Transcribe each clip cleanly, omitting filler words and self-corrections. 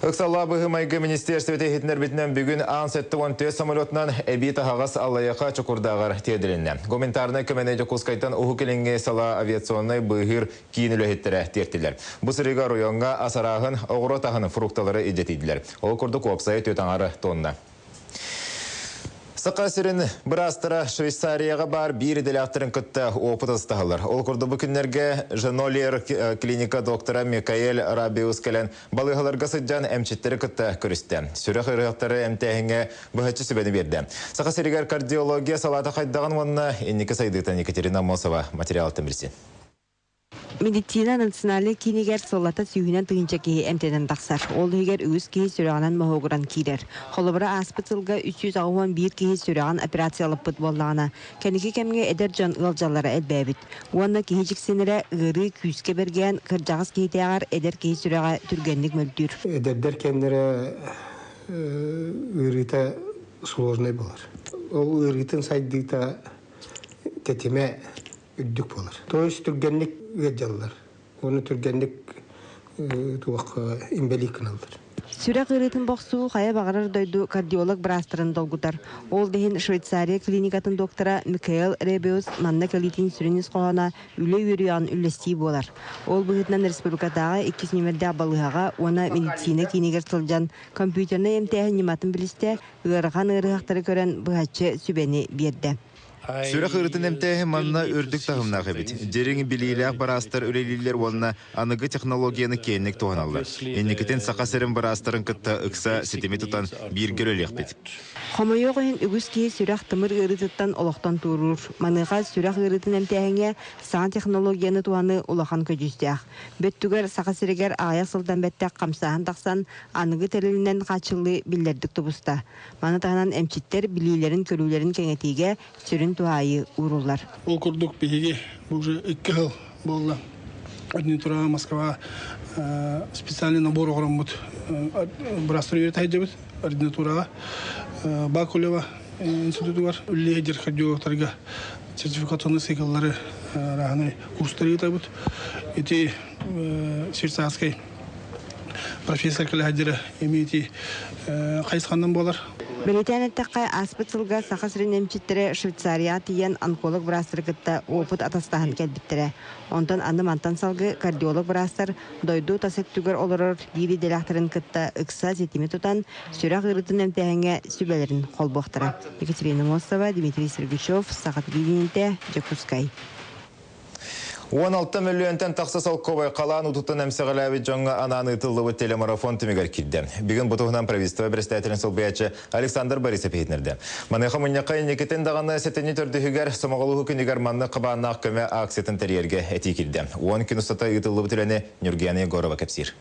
Ыксаллаах быһыы-майгы министиэристибэтэ иһитиннэрбитинэн бүгүн Ан 74 самолетунан эбии таһаҕас Аллайыаха Чокурдааҕар тиэрдилиннэ. Гуманитарнай көмөнү Дьокуускайтан Уһук Илиҥҥи салаа авиационнай быыһыыр киин үлэһиттэрэ тиэртилэр. Бу сырыыга оройуоҥҥа ас арааһын, оҕуруот аһын, фрукталары илдьэтийдилэр. Ол курдук уопсайа 4,5 тонна. Саха сирин быраастара Швейцарияҕа баар биир идэлээхтэрин кытта опыт астаһаллар. Ол курдук бу күннэргэ Женолиер клиника доктора Микаэль Рабиус кэлэн балыыһаларга сылдьан эмчиттэри кытта көрүстэ. Сүрэх ыарыһахтары эмтээһиҥҥэ быһаччы сүбэни биэрдэ. Саха сиригэр кардиология салаата хайдаҕын уонна инники сайдыытын Екатерина Аммосова материалтан билсин. Медицина национальнай киинигэр сыллата сүүһүнэн тыһыынча киһи эмтэнэн тахсар. Ол иһигэр үгүс киһи сүрэҕинэн моһуогуран киирэр. Холобура, ааспыт сылга 381 киһи сүрэҕин операциялаппыт буоллаҕына, кэнники кэмҥэ эдэр дьон ыалдьаллара элбээбит. Уонна киһи дьиксинэрэ, ыарыы күүскэ бэргээн, кырдьаҕас киһитээҕэр эдэр киһи сүрэҕэ түргэнник мөлтүүр. Эдэрдэр кэмнэрэ ыарыыта сложнай буолар. Ол ыарыытын сайдыыта тэтимэ үрдүк буолар. То есть түргэнник ыалдьаллар. Уонна түргэнник туох инбэлиит гыналлар. Сүрэх ыарыытын бохсуу хайа баҕарар дойду кардиолог быраастарын долгутар. Ол да иһин Швейцария клиникатын доктора Микаэл Ребиус манна кэлиитин сүрүн ис хоһооно үлэ үөрүйэҕин үллэстии буолар. Ол быһыытынан республикатааҕы иккис нүөмэрдээх балыыһаҕа уонна медицина киинигэр сылдьан компьютернай эмтээһин ньыматын билистэ, ыарахан ыарыһахтары көрөн быһаччы сүбэни биэрдэ. Сүрэх ыарыытын эмтээһин манна үрдүк таһымнаах эбит. Дириҥ билиилээх быраастар үлэлииллэр уонна аныгы технологияны киэҥник туһаналлар. Инникитин Саха сирин быраастарын кытта ыкса ситими тутан бииргэ үлэлиэхпит. Хомойуох иһин, үгүс киһи сүрэх-тымыр ыарыытыттан олохтон туоруур. Маныаха сүрэх ыарыытын эмтээһиҥҥэ саҥа технологияны туһаныы улахан көдьүүстээх. Бөттүгэр Саха сиригэр аҕыйах сылтан бэттэх хамсааһын тахсан, аныгы тэрилинэн хааччыллыы биллэрдик тубуста. Маны таһынан эмчиттэр билиилэрин-көрүүлэрин кэҥэтиигэ сүрүн туһаайыы ууруллар. Ол курдук биһиги уже икки сыл буолла Ординатураҕа Москва специальный набор оҥороммут быраастар үөрэтэ сылдьабыт ординатураҕа Бакулева институтугар үлэлиир кардиологтарга сертификационный цикллары рааһынай курстары ыытабыт. Ити швейцарскай профессор кэлэһэддэрэ эмиэ хайысханнан буолар. Бэлиэтээн эттэххэ, ааспыт сылга Саха сирин эмчиттэрэ Швейцарияҕа тиийэн онколог быраастары кытта уопут атастаһан кэлбиттэрэ. Онтон аны мантан салгыы кардиолог быраастар дойду тас өттүгэр олорор биир идэлээхтэрин кытта ыкса ситими тутан, сүрэх ыарыытын эмтээһиҥҥэ сүбэлэрин холбуохтара. Екатерина Мостова, Дмитрий Сергучев, Саха телевидениетэ, Дьокуускай. 16 мөлүйүөнтэн тахса солкуобай халаан уутуттан эмсэҕэлээбит дьоҥҥо анаан ыытыллыбыт телемарафон түмүгэр киирдэ. Бүгүн бу туһунан правительство председателин солбуйааччы Александр Борисов иһитиннэрдэ. Маныаха мунньахха инникитин даҕаны сэтинньи төрдүһүгэр сомоҕолоһуу күнүгэр маннык хабааннаах көмө акциятын тэрийэргэ этии киирдэ. 10 күн устата ыытыллыбыт үлэни Нюргияна Егорова кэпсиир.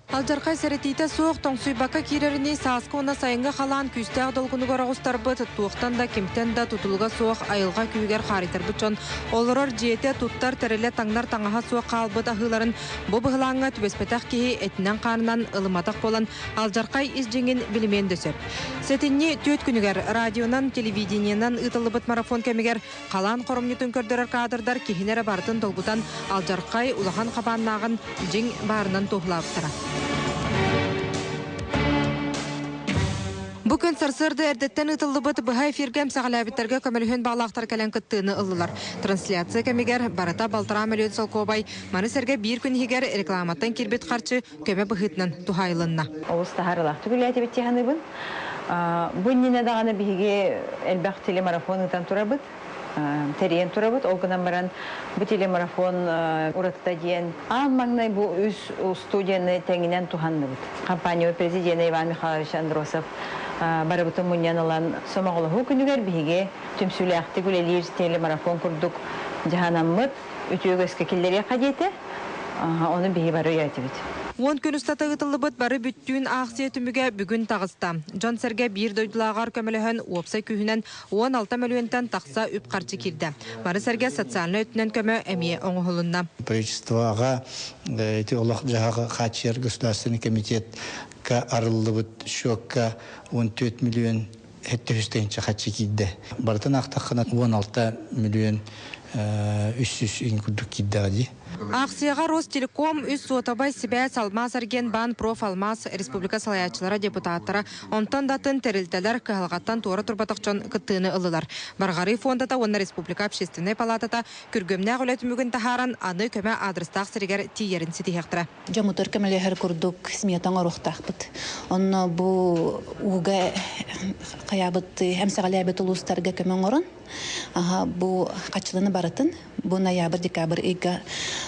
Алдьархай сэрэтиитэ суох тоҥсуйбакка киирэринии сааскы уонна сайыҥҥы халаан күүстээх долгунугар оҕустарбыт, туохтан да, кимтэн да тутулуга суох айылҕа күүһүгэр хаарыйтарбыт дьон олорор дьиэтэ, туттар тэрилэ, таҥнар таҥаһа суох хаалбыт аһыыларын бу быһылааҥҥа түбэспэтэх киһи этинэн-хаанынан ылымматах буолан алдьархай ис дьиҥин билимиэн да сөп. Сэтинньи түөрт күнүгэр радионан, телевидениенэн ыытыллыбыт марафон кэмигэр Халаан хоромньутун көрдөрөр кадрдар киһини эрэ барытын долгутан, алдьархай улахан хабааннааҕын дьиҥ баарынан туоһулаабыттара. Бу күн сарсыарда эрдэттэн ыытыллыбыт быһа эфиргэ эмсэҕэлээбиттэргэ көмөлөһүөн баҕалаахтар кэлэн кыттыыны ыллылар. Трансляция кэмигэр барыта 1,5 мөлүйүөн солкуобай, маны сэргэ биир күн иһигэр рекламаттан киирбит харчы көмө быһыытынан туһаайылынна. Олус таһаарыылаахтык үлэлээтибит дии саныыбын. Бу иннинэ даҕаны биһиги элбэх телемарафон ыытан турабыт, тэрийэн турабыт. Ол гынан баран бу телемарафон уратыта диэн аан маҥнай бу үс студияны тэҥинэн туһанныбыт. Компания президенэ Иван Михайлович Андросов барыбытын мунньан ылан сомоҕолоһуу күнүгэр биһиги түмсүүлээхтик үлэлиир телемарафон курдук дьаһанаммыт үтүө үгэскэ киллэриэххэ диэтэ. Ону биһи бары өйөөтүбүт. 10 күн устата ыытыллыбыт бары бүттүүн аахсыйа түмүгэ бүгүн таҕыста. Дьон-сэргэ биир дойдулааҕар көмөлөһөн уопсай күүһүнэн 16 мөлүйүөнтэн тахса үп-харчы киирдэ. Маны сэргэ социальнай өттүнэн көмө эмиэ оҥоһулунна. Правительствоҕа ити олох-дьаһаҕы хааччыйар государственный комитетка арыллыбыт счекка 14 миллион 700 тыһыынча харчы киирдэ. Барытын аахтаххына 16 миллион 300 иҥ курдук киирдэҕэ дии. Аахсыйаҕа Ростелеком үс суотабай сибээс Алмаас Арген Баан Профалмаз республика салайааччылара, депутаттара, онтон да атын тэрилтэлэр кыһалҕаттан туора турбатах дьон кыттыыны ыллылар. Барҕарыы фондата уонна республика общественнай палатата күргүөмнээх үлэ түмүгүн таһааран, аны көмө аадырыстаах сиригэр тиийэрин ситиһиэхтэрэ. Дьоммутугар көмөлөһөр курдук смета оҥоруохтаахпыт. Онно бу ууга хайаабыт эмсэҕэлээбит улуустарга көмө оҥорон, бу хаччылыны барытын бу ноябрь-декабрь ыйга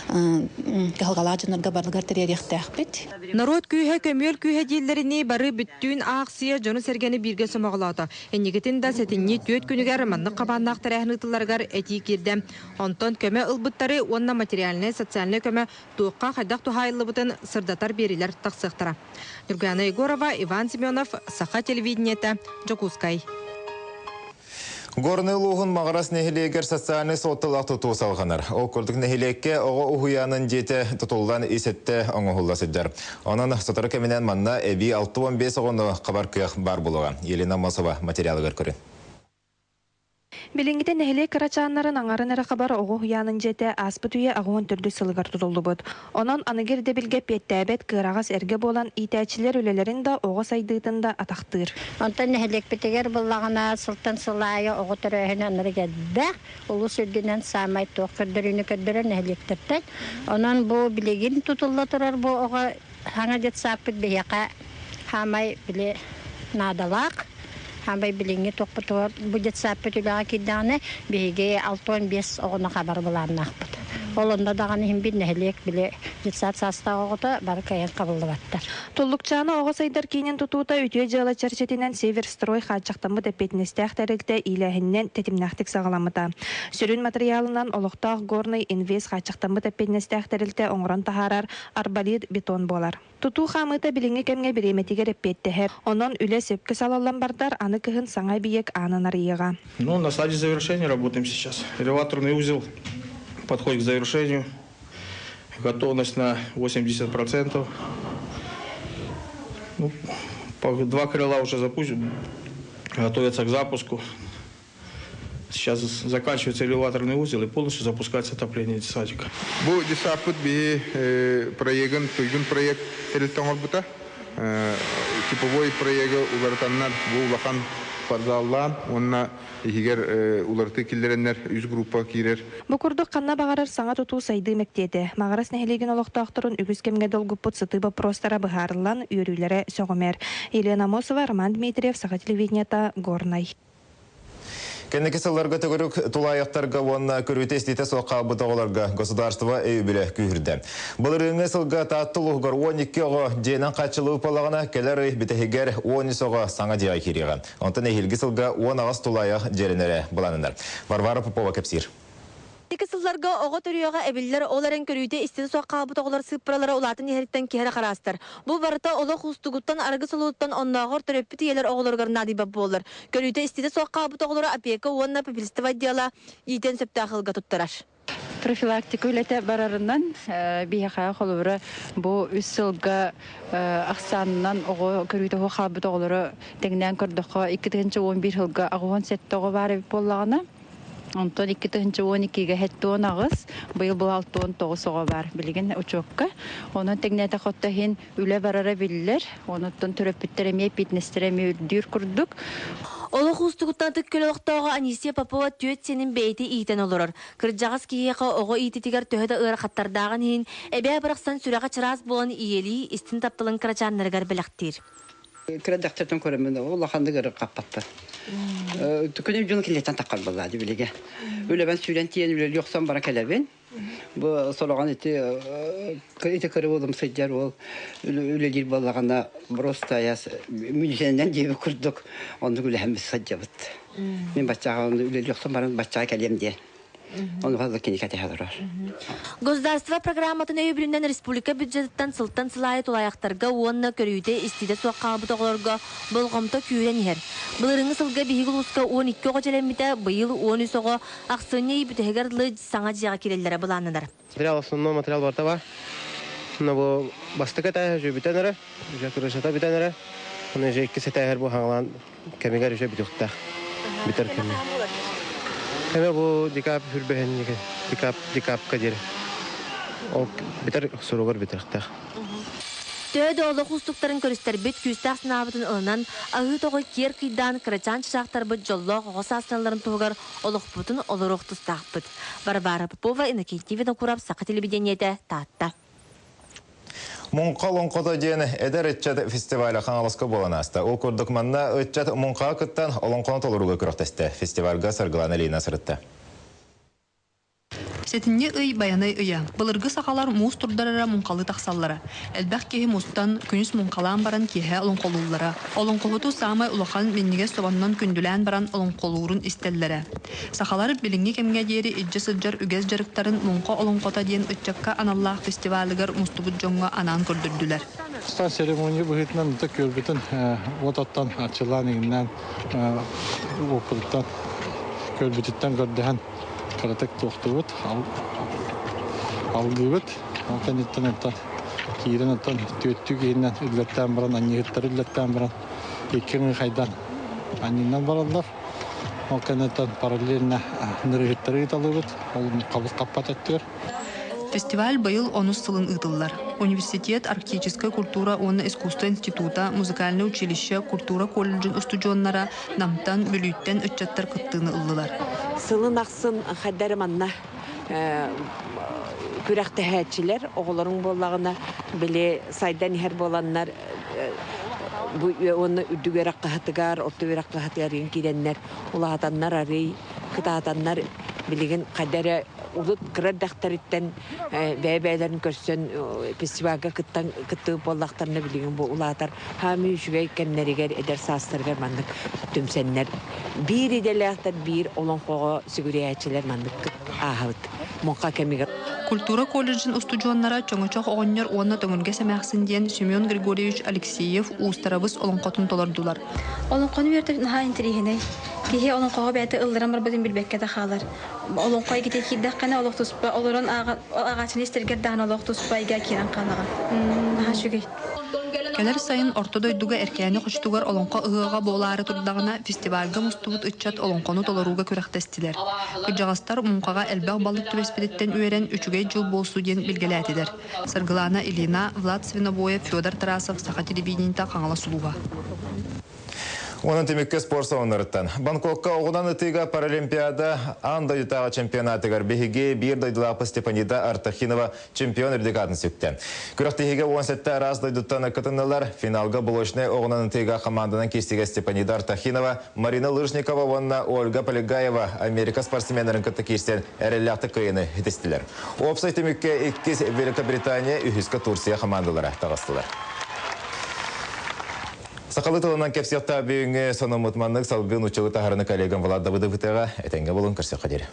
кыһалҕалаах дьоннорго барылыгар тэриэриэхтээхпит. Норуот күүһэ көмүөл күүһэ дииллэринии бары бүттүүн аахсыйа дьону-сэргэни бииргэ сомоҕолоото. Инникитин да сэтинньи түөрт күнүгэр маннык хабааннаах тэрээһин ыытылларыгар этии киирдэ. Онтон көмө ылбыттары уонна материальнай, социальнай көмө туохха хайдах туһаайыллыбытын сырдатар биэриилэр тахсыахтара. Нюргана Егорова, Иван Семенов, Саха телевидениетэ, Дьокуускай. Горнай улууһун Маҕарас нэһилиэгэр социальнай суолталаах тутуу салҕанар. Ол курдук нэһилиэккэ оҕо уһуйаанын дьиэтэ тутуллан ис өттө оҥоһулла сылдьар. Онон сотору кэминэн манна эбии 65 оҕону хабар кыах баар буолуоҕа. Елена Мосова материалыгар көрүн. Билиҥҥитэ нэһилиэк кырачааннарын аҥарын эрэ хабар оҕо уһуйаанын дьиэтэ ааспыт үйэ 84 сылыгар тутуллубут. Онон аныгы ирдэбилгэ эппиэттээбэт кыараҕас эргэ буолан иитээччилэр үлэлэрин да, оҕо сайдыытын да атахтыыр. Онтон нэһилиэкпитигэр буллаҕына сылтан сыл аайы оҕо төрөөһүнэ ынырык элбэх. Улуус үрдүнэн саамай туох көрдөрүүнү көрдөрөр нэһилиэктэртэн. Онон бу билигин тутулла турар бу оҕо саҥа детсадпыт биһиэхэ хаамай били наадалаах. Хаамай билиҥҥи туохпутугар бу детсадпыт үлэҕэ киирдэҕинэ биһиги 65 оҕону хабар былааннаахпыт. Ол онно даҕаны иһин бир нэһилиэк били детсад саастаах оҕото бары кыайан хабыллыбаттар. Туллукчаана оҕо сайдар киинин тутуута үтүө дьыала чэрчитинэн Северстрой хааччахтаммыт эппиэтинэстээх тэрилтэ иилээһининэн тэтимнээхтик саҕаламмыта. Сүрүн матырыйаалынан олохтоох Горный Инвест хааччахтаммыт эппиэтинэстээх тэрилтэ оҥорон таһаарар арбалет бетон буолар. Тутуу хаамыыта билиҥҥи кэмҥэ бириэмэтигэр эппиэттэһэр. Онон үлэ сөпкө салаллан бардар, аны кыһын саҥа эбийиэк аанын арыйыаҕа. Ну, на стадии завершения работаем сейчас. Элеваторный узел подходит к завершению. Готовность на 80%. Ну, два крыла уже запущены, готовятся к запуску. Сейчас заканчивается элеваторный узел и полностью запускается отопление садика. Бу десаппыт биһи проегын туйгун проект тэрилтэ оҥорбута. Типовой проегы уларытаннар бу улахан спортзаллаан уонна иһигэр уларытыы киллэрэннэр үс группа киирэр. Бу курдук ханна баҕарар саҥа тутуу сайдыы мэктиэтэ. Маҕарас нэһилиэгин олохтоохторун үгүс кэмҥэ долгуппут сытыы боппуруостара быһаарыллан, үөрүүлэрэ сөҕүмэр. Елена Амосова, Роман Дмитриев, Саха телевидениета, Горнай. Кэнники сылларга төгүрүк тулаайахтарга уонна көрүүтэ-истиитэ суох хаалбыт оҕолорго государство өйөбүлэ күүһүрдэ. Былырыыҥҥы сылга Таатта улууһугар 12 оҕо дьиэнэн хааччыллыы буоллаҕына, кэлэр ый бүтэһигэр 13 оҕо саҥа дьиэҕэ киириэҕэ. Онтон эһиилги сылга 18 тулаайах дьиэлэнэрэ былааннанар. Варвара Попова кэпсиир. Ити сылларга оҕо төрүөҕэ эбиллэр, ол эрэн көрүүтэ-истиитэ суох хаалбыт оҕолор сыыппаралара улаатан иһэриттэн киһи эрэ хараастар. Бу барыта олох уустугуттан, арыгы солууттан оннооҕор төрөппүт ийэлэр оҕолоругар наадыйбат буоллар. Көрүүтэ-истиитэ суох хаалбыт оҕолору опека уонна попечительство отдела иитэн сөптөөх ыалга туттарар. Профилактика үлэтэ барарынан биһиэхэ холобура бу үс сылга ахсаанынан оҕо көрүүтэ суох хаалбыт оҕолору тэҥнээн көрдөххө 2011 сылга 87 оҕо баар эбит буоллаҕына Онтон 2012-гэ 78, быйыл бу 69 оҕо баар билигин учуокка. Онон тэҥнээтэх отто иһин үлэ барара биллэр. Онуттан төрөппүттэр эмиэ эппиэтинэстэрэ эмиэ үрдүүр курдук. Олох уустугуттан ытык көл олохтооҕо Анисия Попова түөрт сиэнин бэйэтэ иитэн олорор. Кырдьаҕас киһиэхэ оҕо иититигэр төһө да ыарахаттардааҕын иһин, эбээ барахсан сүрэҕэ чараас буолан ийэлии истин тапталын кырачааннарыгар бэлэхтиир. Кыра дьахтартан көрөммүн улаханнык ырыккаппаттар. Күнүм дьон килиэтэн таххар буоллаа билигэ. Үлэбэн сүүрэн тиийэн үлэлии охсон бара кэлэбин. Бу сороҕон ити ити кырыбылым сылдьар уол үлэлиир буоллаҕына просто аяс мүнүсэнэн диэби курдук оннук үлэһэммит сылдьабыт. Мин баччаҕа үлэлии охсон баран баччаҕа кэлиэм диэн. Ону кини кэтэһэ олорор. Государство программатын өйөбүлүнэн республика бюджетыттан сылтан сыл аайы тулаайахтарга уонна көрүүтэ-истиитэ суох хаалбыт оҕолорго болҕомто күүрэн иһэр. Былырыыҥҥы сылга биһиги улууска 12 оҕо дьэлэммитэ, быйыл 13 оҕо ахсынньы ый бүтэһигэр дылы саҥа дьиэҕэ киирэллэрэ былааннанар. Материал основной материал барыта бар. Мына бу бастакы этээһэ уже бүтэн эрэ, уже крышата бүтэн эрэ. Оны уже иккис этээһэр бу хаҥалаан кэмигэр уже бүтүөхтээх. Бүтэр кэмэ. Кэмэ бу декабрь хүрбэһинники, декаб, декабка диэри. Ол бүтэр суругар бүтэрхтэх. Төһө да олох уустуктарын көрүстэрбит, күүстээх санаабытын ылынан, аһыы тоҕой киэр кыйдаан кырачаан чычаахтарбыт дьоллоох оҕо саастаналларын туһугар олохпутун олоруох тустаахпыт. Варвара Попова, Иннокентий Винокуров, Саха телевидениетэ, Таатта. Муҥха олоҥхото диэн эдэр ыччат фестиваля Хаҥаласка буолан ааста. Ол курдук манна ыччат муҥхаҕа кыттан олоҥхону толорууга күрэхтэстэ. Фестивальга Саргылана Ильина сырытта. Сэтинньи ый Байанай ыйа. Былыргы сахалар муус турдар эрэ муҥхалыы тахсаллара. Элбэх киһи мустан, күнүс муҥхалаан баран киэһэ олоҥхолууллара. Олоҥхоһуту саамай улахан минньигэс собоннон күндүлээн баран олоҥхолуурун истэллэрэ. Сахалар билиҥҥи кэмҥэ диэри илдьэ сылдьар үгэс дьарыктарын Муҥха олоҥхото диэн ыччакка аналлаах фестивалыгар мустубут дьоҥҥо анаан көрдөрдүлэр. Стан церемония быһыытынан ытык күөлбүтүн уот оттон арчылаан иҥиннээн уоппутуттан көрбүтүттэн көрдөһөн кыратык туохтуубут, алгыыбыт. Ол кэнниттэн оттон киирэн оттон түөттүү киһинэн үллэттээн баран, анньыһыттары үллэттээн баран икки хайдан анньынан бараллар. Ол кэнниттэн параллельно нырыһыттары ыыталыыбыт. Ол хабыс хаппат өттүгэр. Фестиваль быйыл онус сылын ыытыллар. Университет Арктическай культура уонна искусство института, музыкальнай училище, культура колледжын устудьуоннара Намтан, Бүлүүттэн ыччаттар кыттыыны ыллылар. Сылын ахсын хайдары манна күрэхтэһээччилэр оҕолоруҥ буоллаҕына били сайдан иһэр буоланнар бу уонна үрдүк үөрэх кыһатыгар, орто үөрэх кыһатыгар киирэннэр улаатаннар арый кытаатаннар билигин хайда эрэ урут кыра эрдэхтэриттэн бэйэ-бэйэлэрин көрсөн фестивальга кыттан кыттыбыт буоллахтарына билигин бу улаатар хаамыы үчүгэй кэмнэригэр эдэр саастарыгар маннык түмсэннэр биир идэлээхтэр биир олоҥхоҕо сүгүрүйээччилэр маннык ааһабыт муҥха кэмигэр. Культура колледжын устудьуоннара Чоҥочох оҕонньор уонна Төҥүлгэс эмээхсин диэн Семен Григорьевич Алексеев Уустарабыс олоҥхотун толордулар. Олоҥхону үөрдэр наһаа интэриэһинэй. Киһи олоҥхоҕо бэйэтэ ылларан барбытын билбэккэ да хаалар. Олоҥхо эйгэтигэр киирдэххинэ олох туспа олорон ааҕааччыны истэргэр даҕаны олох туспа эйгэ киирэн хаалаҕын. Наһаа үчүгэй. Кэлэр сайын Орто дойдуга Эркээни хочотугар Олоҥхо ыһыаҕа буолаары турдаҕына, фестивальга мустубут ыччат олоҥхону толорууга күрэхтэстилэр. Кырдьаҕастар муҥхаҕа элбэх балык түбэспититтэн үөрэн, үчүгэй дьыл буолсу диэн билгэлээтилэр. Саргылаана Ильина, Влад Свинобоев, Федор Тарасов, Саха телевидениета, Хаҥалас улууһа. Онон түмүккэ спорт салоннарыттан. Бангкокка оҕунан ытыыга Паралимпиада аан дойдутааҕы чемпионатыгар биһиги биир дойдулаахпыт Степанида Артахинова чемпион үрдүк аатын сүктэ. Күрэхтэһиигэ 17 араас дойдуттан кытыннылар. Финалга блочнай оҕунан ытыыга команданан киирсигэ Степанида Артахинова, Марина Лыжникова уонна Ольга Полегаева Америка спортсменнарын кытта киирсэн эрэллээхтик кыайыыны ситистилэр. Уопсай түмүккэ иккис Великобритания, үһүскэ Турция командалара таҕыстылар. Сахалыы тылынан кэпсиэхтээх бүгүҥҥү сонуммут маннык салгыы нууччалыы таһаарыны коллегам Влад Давыдов ытыаҕа. Этэҥҥэ буолун, көрсүөххэ диэри.